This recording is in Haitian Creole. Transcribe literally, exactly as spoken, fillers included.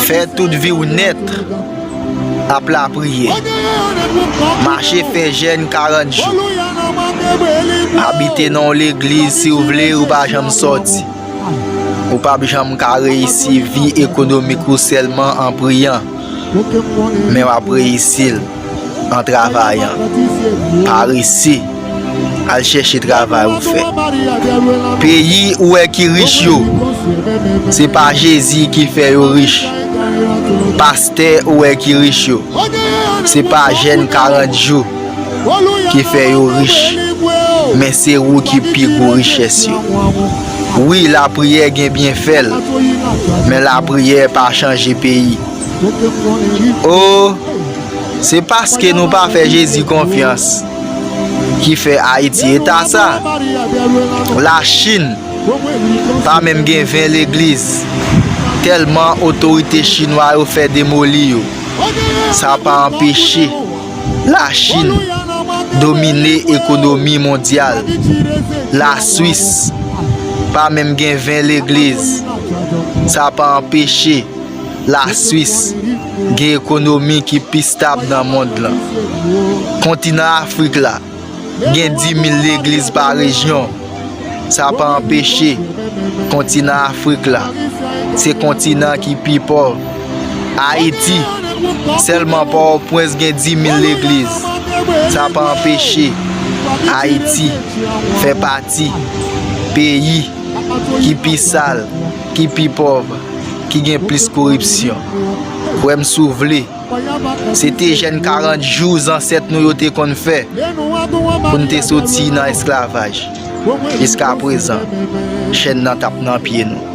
Fè tout vi w nèt ap lapriyè. Mache fè jèn karant jou. Abite nan yon legliz si w vle, ou pa janm sòti. Ou p ap janm ka reyisi vi ekonomik ou sèlman an priyan, men w ap reyisi l an travayan. Pa resi, al chèche travay ou fè. Peyi ou wè ki rich yo, se pa Jezi ki fè yo rich. Pastè ou wè ki rich yo, se pa jèn karant jou ki fè yo rich, men se ou ki pi gwo richès yo. Wi, lapriyè gen byenfè l, men lapriyè pa chanje peyi. O, se paske nou pa fè Jezi konfyans ki fè Ayiti eta sa. Lachin pa menm gen ven legliz, tèlman otorite chinwa yo fè demoli yo. Sa pa anpeche Lachin domine ekonomi mondyal. Laswis pa menm gen ven legliz. Sa pa anpeche Laswis gen ekonomi ki pi stab nan mond lan. Kontinan Afrik la gen dis mil legliz pa rejyon. Sa pa anpeche kontinan Afrik la se kontinan ki pi pòv. Ayiti, sèlman Pòtoprens gen dis mil legliz. Sa pa anpeche Ayiti fè pati peyi ki pi sal, ki pi pòv, ki gen plis koripsyon. Kwè m si w vle, se te jèn karant jou zansèt nou yo te konn fè pou n te soti nan esklavaj. Jiskaprezan, chèn nan t ap nan pye nou.